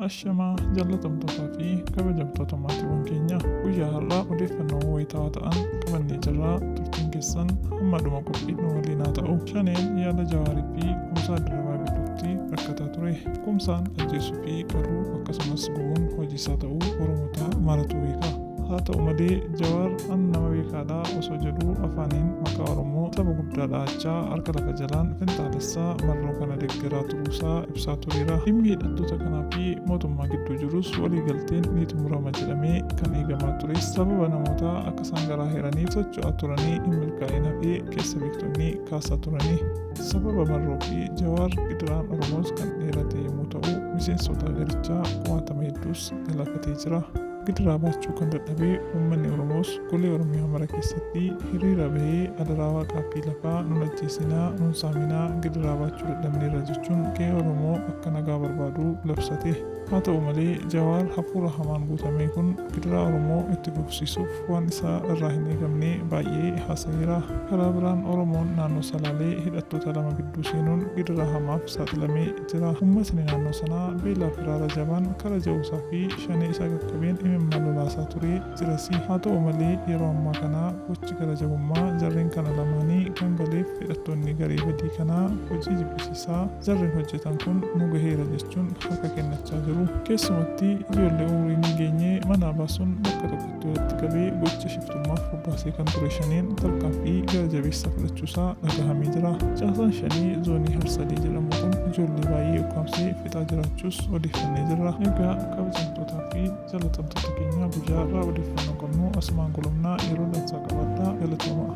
Ashamaa jaallatamtootaa fi kabajamtoota maatiiwwan keenya guyyaa har'aa odeeffannoo wayitaawaa ta'an qabannee jirra. Turtiin keessan hamma dhuma qophii nu waliin haa ta'u. Shaneen yaada Jawaarii fi Kumsaa Dirribaa gidduutti rakkataa ture. Kumsaan ajjeesuu fi qaruu akkasumas gubuun hojii isaa ta'uu Oromoota maratu beeka. Haa ta'u malee Jawaar an nama beekaadha osoo jedhuu afaaniin maqaa Oromoo saba guddaa dhahachaa harka lafa jalaan finxaalessaa Marroo kana deggeraa turuusaa ibsaa tureera. Dhimmi hidhattoota kanaa fi mootummaa gidduu jirus walii galteen ni xumurama jedhamee kan eegamaa tures sababa namoota akka isaan garaa hiraniif socho'aa turanii hin milkaa'in hafee keessa beektonni kaasaa turani. Sababa Marroo fi Jawaar gidiraan Oromoos kan dheerate yommuu ta'u miseensota garichaa kumaatama hedduus galaafatee jira. Gidiraa baachuu kan dadhabe uummanni Oromoos golee Oromiyaa mara keessatti hiriira bahee adaraa waaqaa fi lafaa nun ajjeesinaa, nun saaminaa, gidiraa baachuu dadhabneerra jechuun qe'ee Oromoo akka nagaa barbaadu labsate. Haa ta'u malee Jawaar hafuura hamaan guutamee kun gidiraa Oromoo itti fufsiisuuf waan isa irraa hin eegamne baay'ee haasayeera. Karaa biraan Oromoon naannoo Salaalee hidhattoota lama gidduu seenuun gidiraa hamaaf saaxilamee jira. Uummatni naannoo sanaa beelaa fi raara jabaan kara Jawusaa fi Shanee isa qaqqabeen imimmaan lolaasaa turee jirasi. Haa ta'u malee yeroo ammaa kana gochi gara jabummaa jarreen kana lamaanii kan galeef hidhattoonni garee badii kanaa hojii jibbisiisaa jarreen hojjetan kun nu gaheera jechuun harka kennachaa jiru. Keessumatti ijoollee umriin hin geenye manaa baasuun bakka tokkotti walitti qabee gocha shiftummaaf bobbaasee kan ture Shaneen tarkaanfii gara jabeessa fudhachuusaa dhagahamee jira. Caasaan Shanee zoonii Harsadee jedhamu kun ijoollee baay'ee ukkaamsee fixaa jiraachuus odeeffannee jirra. Egaa kabajamtootaa fi jaalatamtoota keenya guyyaa har'aa odeeffannoo qabnu asumaan golobna yeroo dansaa qabaadhaa galatoomaa.